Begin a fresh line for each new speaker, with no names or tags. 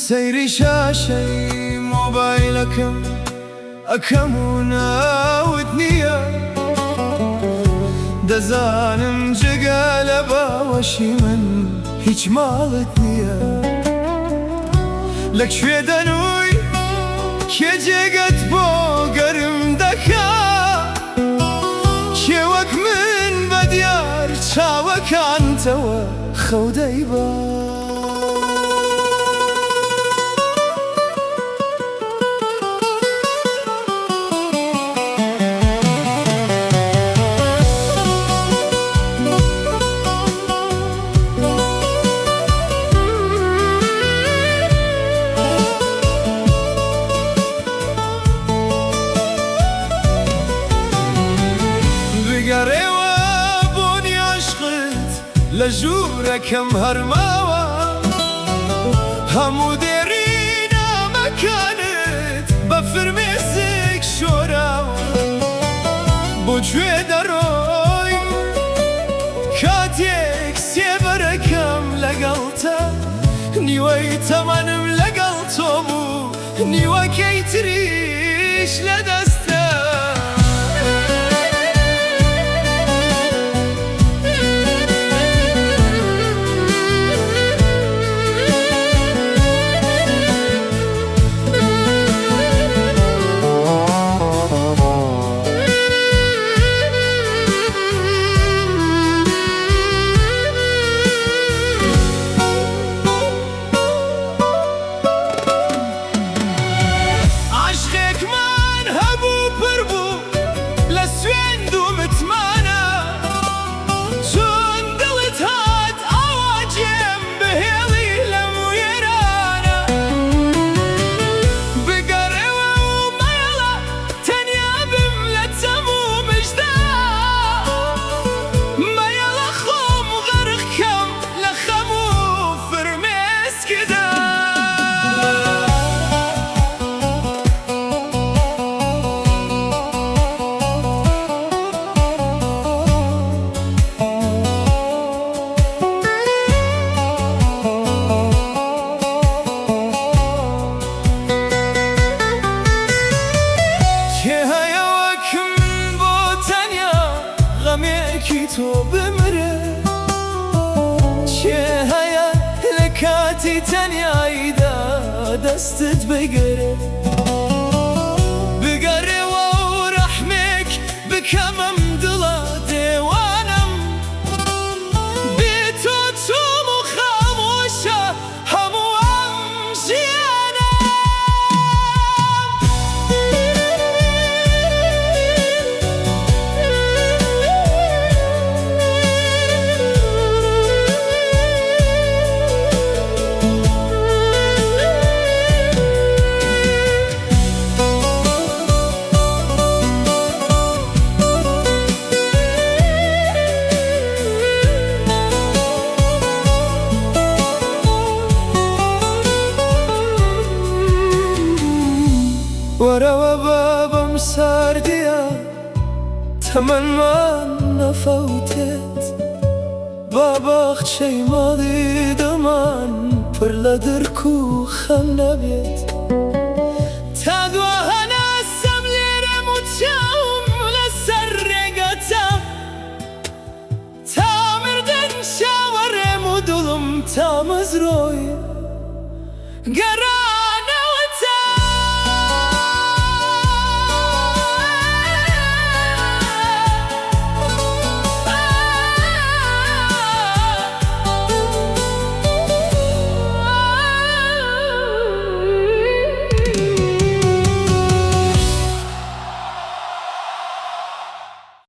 سەیری شاشەی مۆبایلەکەم ئەکەم و ناوت نییە. دەزانم جگە لە باوەشی من هیچ ماڵت نییە. لە کوێ دەنووی کێ جێگەت بۆ گەرم دەکا؟ کێ وەک من بە دیار چاوەکانتەوە خەو دەیبا؟ بگەڕێوە بۆنی عەشقت لە ژوورەکەم هەر ماوە. هەموو دێڕی نامەکانت بە فرمێسک شۆراوە. بۆ کوێ دەڕۆی کاتێک سێبەرەکەم لەگەڵتە؟ نیوەی تەمەنم لەگەڵ تۆ بوو، نیوەکەی تریش لە دەستە. عەشقێکمان هەبوو پر بوو لە سوێند و متمانە. چۆن دڵت هات ئاوا جێم بهێڵی لەم وێرانە؟ بگەڕێوە و مەیەڵە تەنیا بم لە تەم و مژدا. مەیەڵە خۆم غەرق کەم لە خەم و فرمێسکدا. کێ هەیە وەک من بۆ تەنیا غەمێکی تۆ بمرێ؟ کێ هەیە لە کاتی تەنیاییدا دەستت بگرێ؟ بگەڕێوە و ڕەحمێک بکە بەم دڵە دێوانەم. بێ تۆ چۆم و خامۆشە هەموو ئەم ژیانەم. وەرەوە بابم ساردیە تەمەنمان نەفەوتێت. با باخچەی ماڵی دڵمان پر لە درک و خەم نەبێت.